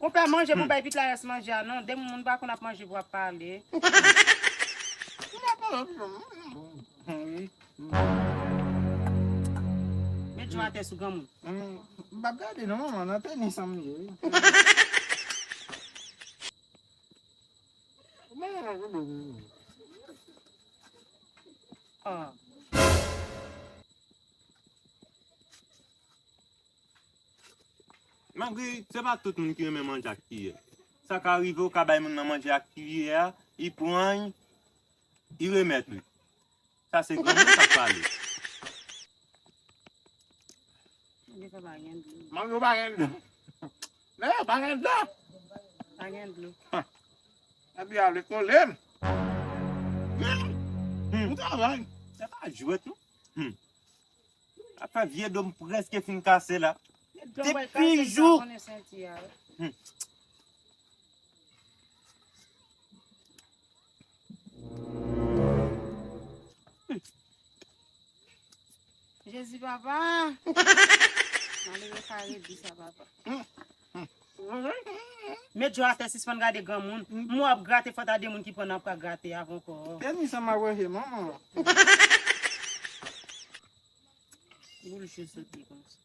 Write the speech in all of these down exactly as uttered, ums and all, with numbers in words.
Konpè, manje pou bay pitit la rès manje a non. De moun pa konn ap manje pou ap pale. Met djò atè sou granmoun. M p ap gade non, manman, nan tenis an m ye wi. Ah. Malgre se pa tout moun ki renmen manje ak kiyè. Sa ka rive ou ka bay moun nan manje ak kiyè a, li pran l, li remèt li. Sa se granmoun k ap pale. Manje pa gen dlo. Manje pa gen dlo. Men pa gen dlo. Pa gen dlo. Epi ale kole m. Hmm. Ou travay. Se pa jwèt non. Hmm. Afè vye do m prèske fin kase la. Depi jou. Hmm. Jezi papa. Malere pa redi sa papa. Met djò atè, sispann gade granmoun. M w ap grate fò ta de moun ki pran nan pral grate avan kò. Teni sa m ap wè se manman. Boul je soti konsa.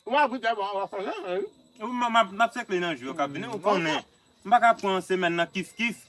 Ou ap goute bon, ou ap fè jan wi. Ou m ap sekle nan jou yo k ap vini, ou konnen. M pa ka pran semèn nan kif kif.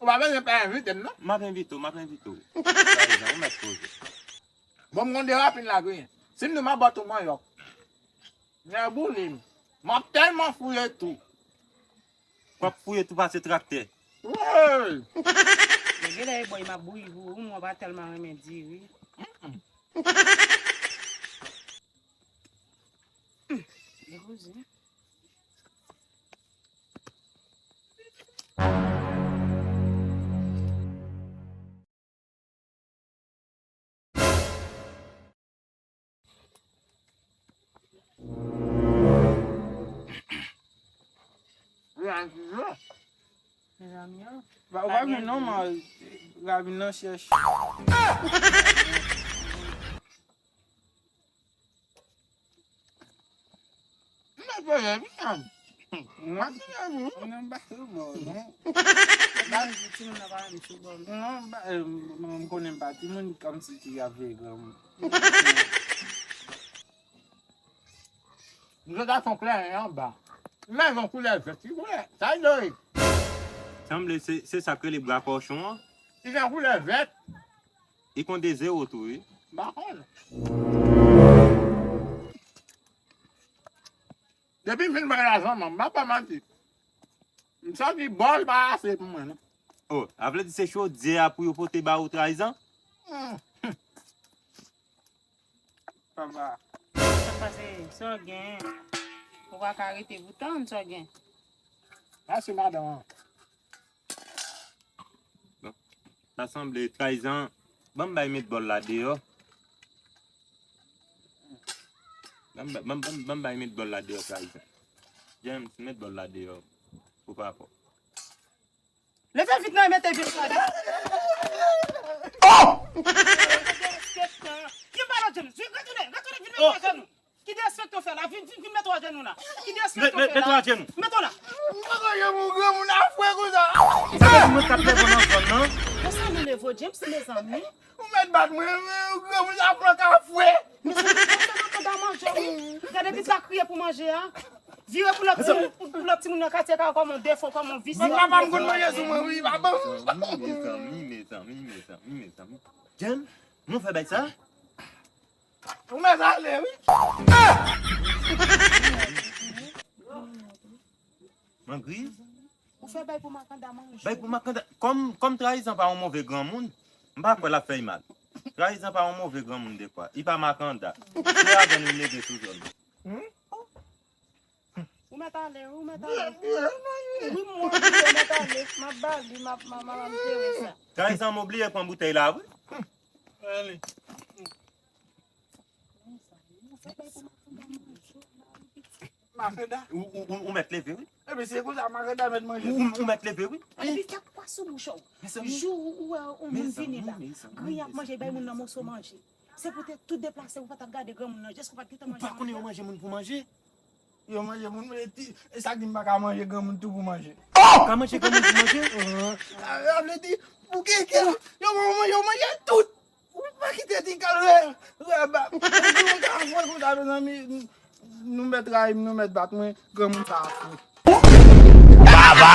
Ou pa bezwen pa envite m non. M ap envite w, m ap envite w. Ou mèt poze. Bon, m gon de rapin la grenyen. Si m di w m ap ba w tou manyòk. Nèboulin. M ap tèlman fouye tou. W ap fouye tou pase traktè. Woy! Men genlè e bòy m ap bouyi pou ou, mwen pa tèlman renmen diri. Depoze. Ba, ou pa vin non, man. Ravin nan chèch. Mwen pa vle vin. Mwen pa vle vin. Non, ba, non. Ba, timoun nan pa vin sou bò. Non, ba, eh, m, m konnen m pa timoun, kòmsi ki ap veye granmoun. Mwen ta fon kleren anba. Men yon koulè vèt, ki koulè? Sa e Lorik. Sanble se, se sa k rele bra kòchon an. Li gen koulè vèt. Li konte zewo tou, wi. M pa konn. Depi m fin bay lajan, man, m pa ba manti. M santi bòl pa ase pou mwen, non. Oh, a vle di se chodyè a pou yo pote ba ou trayizan? Hmm. Papa. Sa pase, sa w gen? Ou pa ka rete pou tann sa w gen. Mèsi, madanm. Bon, sa sanble trayizan. Ban m bay met bòl la deyò. Ban m ba-, ban m, ban m, ban m bay met bòl la deyò trayizan. James, met bòl la deyò. Pou papa. Leve vit nan e mete vit la deyò. Oh! Derespektan. Ki balo James? Vin retounen, retounen, vin mete ajenou. Ki derespektan w fè la? Vin, vin, vin mete ajenou la. Ki derespektan w fè la? Mete w ajenou. Mete w la. M pa konn yon moun granmoun afwe konsa. Sa vle di mwen k ap leve w nan zòn nan? Konsa nou leve w, James, mezanmi. Ou mèt bat mwen, men granmoun sa pran kafwe. Mezanmi, konsa nan kanda manje, wi. Gade, depi sa kriye pou manje a. Vire pou lòt timoun, pou, pou lòt timoun nan katye ka wè kòman w defo, kòman w visye. Papa m konn manje sou mwen, wi, papa m. Mezanmi, mezanmi, mezanmi, mezanmi. Jem, mwen fè bay sa? Ou mèt ale, wi. Mwen gri? Ou fè bay pou makanda manje. Bay pou makanda. Kòm, kòm trayizan pa yon move granmoun, m pa kwè l ap fè l mal. Trayizan pa yon move granmoun dekwa. Li pa makanda. Se avè n li leve sou zòn nan. Hmm? Ou mèt ale, wi, ou mèt ale. Wi, mwen, ou mèt ale. M ap ba li, m ap, m ap, m ap, m ap jere sa. Trayizan, m obliye pran boutèy la, wi. Ale. Makanda. Ou, ou, ou, ou mèt leve, wi. Epi se konsa makanda mèt manje. Ou, ou, ou mèt leve, wi. Epi fè kwa sou bouch ou. Jou ou wè yon moun vini la, griyen ap manje, bay moun nan moso manje. Se poutèt tout deplase, ou pa t ap gade granmoun nan, jis ou pa t gentan manje. Ou pa konnen yo manje moun pou manje? Yo manje moun, e ti, e sa k di m pa ka manje granmoun tou pou manje. Ou ka manje granmoun pou manje? Sa vle di, pou kenken, yo manje, yo manje tout. Ou pa kite ti kal rè, rè ba. Ou di ou ka fè konsa, mezanmi, nou mèt rayi m, nou mèt bat mwen, granmoun sa ap fou. Baba!